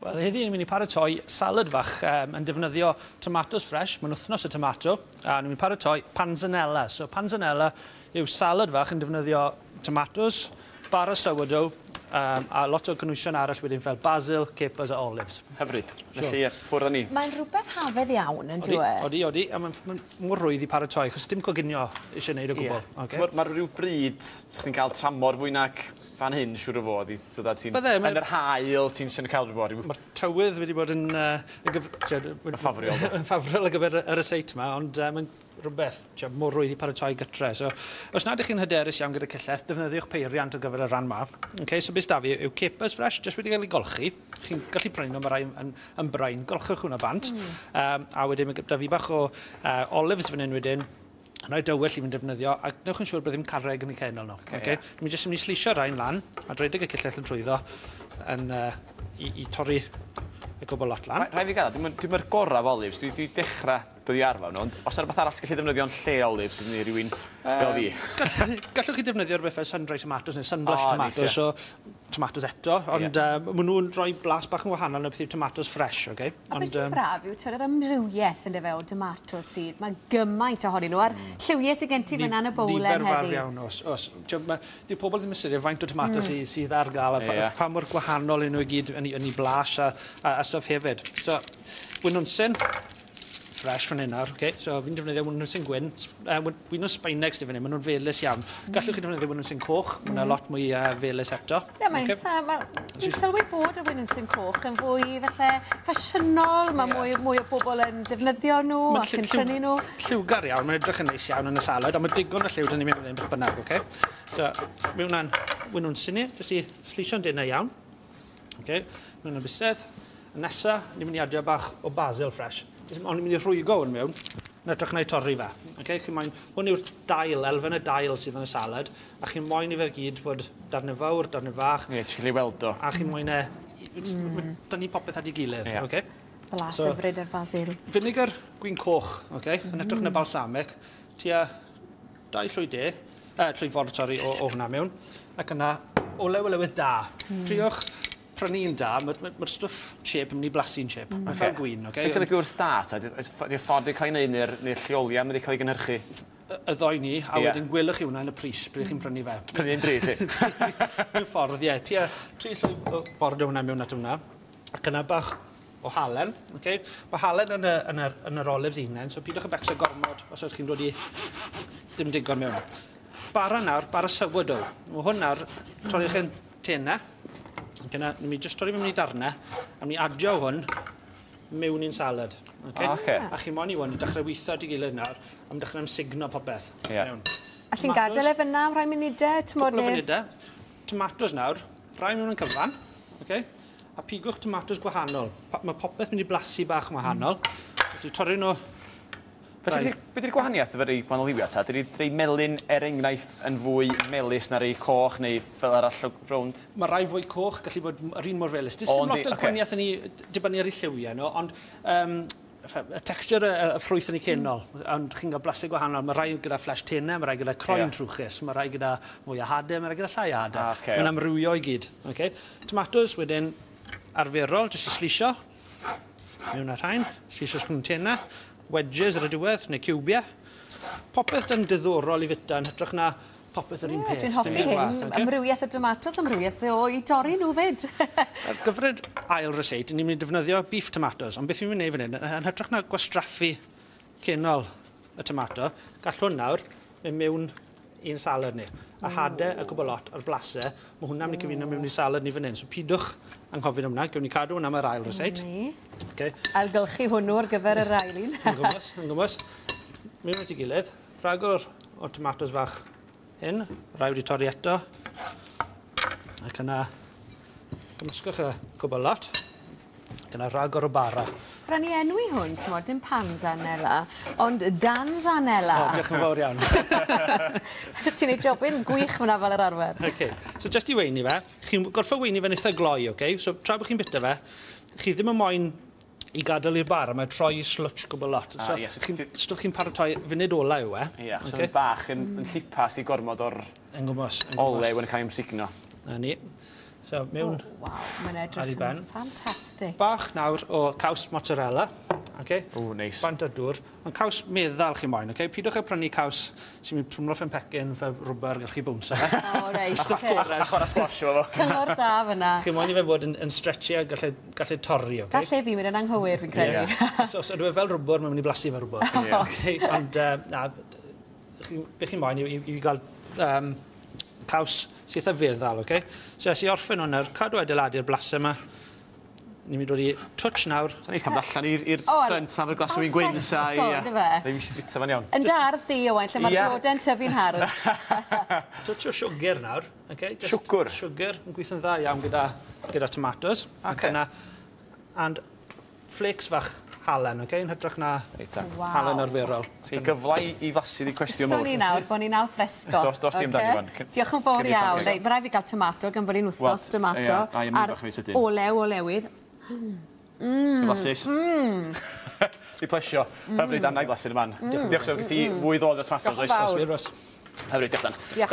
Wel, heddi ni'n mynd i paratoi salad fach yn defnyddio tomatos fresh, mae'n wythnos y tomato, a ni'n mynd i paratoi panzanella. So panzanella yw salad fach yn defnyddio tomatos, bara sourdough, a lot o gynhwysion arall wedyn fel basil, capers a olives. Hyfryd. Felly, ffwrdd â ni. Mae'n rhywbeth hafedd iawn, yn dyw e? Odi, odi, a mae'n ma mor rwydd i paratoi, achos dim coginio eisiau gwneud o gwbl. Yeah. Okay. Mae rhyw bryd chi'n cael tramor fwy nac fan hyn, siŵr o fod, ti'n yn yr haul, ti'n sy'n cael rhywbeth. Mae'r tywydd wedi bod yn ffafriol. Yn ffafriol ar gyfer y ryseit yma, ond mae'n rhywbeth mor rwydd i paratoi gytre. So, os nad ydych chi'n hyderus iawn gyda cyllell, defnyddiwch peiriant ar gyfer y rhan yma. Okay, so beth da fi yw capers fresh, jyst wedi cael ei golchi. Chi'n gallu prynu nhw, mae rai yn brain, golchwch hwnna bant. A wedyn mae da fi bach o olives fan hyn wedyn, rhai dywyll i fynd defnyddio, a gwnewch yn siŵr bod ddim carreg yn eu cenol nhw. Okay, yeah. Ni'n jyst yn mynd i slisio rhain lan, a dredeg y cyllell yn trwyddo yn, i torri y gwbl lot lan. Rhaid fi gael, dwi'n gorau olives, dwi dechrau dod i arfer nhw, ond os yna rhywbeth arall ti'n gallu defnyddio'n lle olives sydd yn rhywun fel fi? Gallwch chi defnyddio rhywbeth fel sun-dried tomatoes neu sun-blushed tomatoes, so tomatoes eto, ond maen nhw'n rhoi blas bach yn wahanol na beth yw tomatoes fresh, okay? A beth sy'n braf yw yr amrywiaeth yn dyfe o tomatos sydd, mae gymaint ohonyn nhw, a'r lliwiau sydd gen ti fyna yn y bowlen heddi. Nifer fawr iawn, os. Dyw pobl ddim yn ystyried faint o tomatos sydd ar gael, a pa mor gwahanol nhw i gyd yn ei blas a stwff hefyd. So, winwnsyn fresh fan hyn nawr, okay? So fi'n defnyddio winwnsyn gwyn, winwnsyn Sbaeneg sydd fan hyn, maen nhw'n felys iawn. Gallwch chi defnyddio winwnsyn coch, maen nhw'n lot mwy felys eto. Ie, mae'n dwi'n sylwi bod y winwnsyn coch yn fwy falle ffasiynol, mae mwy o bobl yn defnyddio nhw ac yn prynu nhw. Lliwgar iawn, mae'n edrych yn neis iawn yn y salad, ond mae digon o lliw dyn ni'n mynd beth bynnag, okay? So, mae hwnna'n winwnsyn ni, jyst i slisio'n denau iawn. Okay? Mae hwnna'n bysedd. Nesa, ni'n mynd i adio bach o basil fresh. Ond ni'n mynd i rhwygo hwn mewn, yn edrych na i torri fe. Okay? Hwn yw'r dail, elfen y dail sydd yn y salad, a chi'n moyn i fe gyd fod darnau fawr, darnau fach. Ie, ti'n gallu weld o. A chi'n moyn e... Dyn ni popeth at ei gilydd, okay? Blas hyfryd ar basil. Vinegar gwin coch, okay? Yn edrych na balsamic. Tua 2 llwy de, llwy ford, sori, o hwnna mewn. Ac yna, olew olewydd da. Triwch prynu un da, mae'r stwff chip yn mynd i blasu'n chip. Mae'n fel gwin, oce? Beth ydych wrth da, ta? Ydy'r ffordd wedi cael ei wneud neu'r lleoliad wedi cael ei gynhyrchu? Y ddoi ni, a wedyn gwelwch chi hwnna yn y pris, pryd chi'n prynu fe. Prynu un dri, ti? Mewn ffordd, ie. Tua 3 llwy ford o hwnna mewn at hwnna. Ac yna bach o halen, oce? Mae halen yn yr olives unen, so pidwch yn becso gormod os ydych chi'n dod i dim digon mewn. Bara nawr, bara sourdough. Mae hwn nawr, torriwch yn tenau. Ac yna, ni'n mynd jyst torri mewn i darnau, a ni'n adio hwn mewn i'n salad. Okay? Okay. A chi moyn i hwn i dechrau weithio at ei gilydd nawr, a mynd dechrau amsugno popeth. Yeah. A ti'n gadael e fyna am rhai munudau? Cwpl o funudau. Tomatos nawr, rhai mewn yn cyfan, okay? A pigwch tomatos gwahanol. Mae popeth mynd i blasu bach yn wahanol. Felly torri nhw. Felly, beth yw'r gwahaniaeth efo'r rei gwahanol liwiau ta? Ydy'r rei melyn, er enghraifft, yn fwy melys na rei coch neu fel arall rownd? Mae rai fwy coch gallu bod yr un mor felys. Does dim lot o gwahaniaeth yn ei dibynnu ar ei lliwiau nhw, ond y texture y ffrwyth yn ei cenol, ond chi'n cael blasu gwahanol. Mae rai gyda flesh tenau, mae rai gyda croen trwchus, mae rai gyda fwy o hadau, mae rai gyda llai o hadau. Mae'n amrywio i gyd. Okay. Tomatos wedyn arferol, jyst i slisio mewn ar rhain, slisio sgrwn tenau. Wedges ar y diwedd, neu ciwbiau. Popeth yn diddorol i fita, yn hytrach na popeth yr un peth. Dwi'n hoffi hyn. Amrywiaeth o tomatos, amrywiaeth o i dorri nhw fyd. Ar gyfer yr ail ryseit, ni'n mynd i defnyddio beef tomatoes, ond beth fi'n mynd i wneud fan hyn, yn hytrach na gwastraffu cenol y tomato, gall hwn nawr mynd mewn i'n salad ni. A hadau y cwbl lot a'r blasau, mae hwnna'n mynd i cyfuno mewn i salad ni fan hyn. So pidwch anghofio hwnna, gewn ni cadw hwnna am yr ail ryseit. Okay. Ailgylchu hwnnw ar gyfer yr ail un. Yn gwmws, yn gwmws. Mewn at ei gilydd, rhagor o'r tomatos fach hyn, rai wedi torri eto. Ac yna, gymysgwch y cwbl lot. Ac yna rhagor o bara. Rhaid ni enwi hwn, ti'n dim panzanella, ond danzanella. O, diolch yn fawr iawn. Ti'n neud jobyn gwych fyna fel yr arfer. Okay. So just i weini fe, chi'n gorfod weini fe'n eitha gloi, okay? So tra bod chi'n bita fe, chi ddim yn moyn i gadael i'r bara, mae'n troi i slwtsh gwbl lot. So, stwff chi'n paratoi funud ola yw e. Ie, so bach yn llipas i gormod o'r yn gwmws, olew yn cael ei amsugno. Na ni. So, mewn Oh, waw, mae'n ar ei edrych yn ben. ffantastig. Bach nawr o caws mozzarella. Okay? O, neis. Bant o'r dŵr. Ond caws meddal chi moyn, okay? Pidwch â prynu caws sy'n mynd twmlo ffen pecyn fel rwber gallu chi bownsio. O, reit. Stwff ocê. gorau. A chwarae squash efo fo. Cyngor da fyna. Chi moyn i fe fod yn stretchy a gallu torri, okay? Galle fi mynd yn anghywir, fi'n credu. Ie. So dwi fel rwbwr, mae'n mynd i blasu fel rwbwr. Ie. Okay, ond, na, be chi'n moyn yw i gael caws sydd eitha feddal, okay? So, es i orffen hwn nawr, cadw adeiladu'r blasau yma. Ni'n mynd i dod i touch nawr. Sa'n neis cael mynd allan i'r O, ffrynt ma, efo'r glas o win gwyn sa. Al fresco, yndyfe? Ddim eisiau bita fo'n iawn. Yn dy ardd di, Owain, lle mae'r Ie. blodau'n tyfu'n hardd. Touch o siwgr nawr. Okay? Just Siwgr? Siwgr yn gweithio'n dda iawn gyda tomatoes. Ac Ocê. yna, and flakes fach halen, okay? Yn hytrach na Reit ta. Waw. halen arferol. Sgyn gyfle i flasu di cwestiwn Swn mawr. i nawr bod ni'n al fresco. Dos di amdani, Iwan. Diolch yn fawr Cyn i iawn. llanc. Reit, mae rhaid fi gael tomato gan bod ni'n wythnos Wel, tomato. ie, a ie, mynd A'r bach fwy sydyn. olew o lewydd. Flasus. Di plesio. Hyfryd, Anna i flasu'n y man. Diolch, so, ti fwy ddod o tomatoes, Diolch yn oes? fawr. Os wir, os. Hyfryd, diolch Dan. Diolch.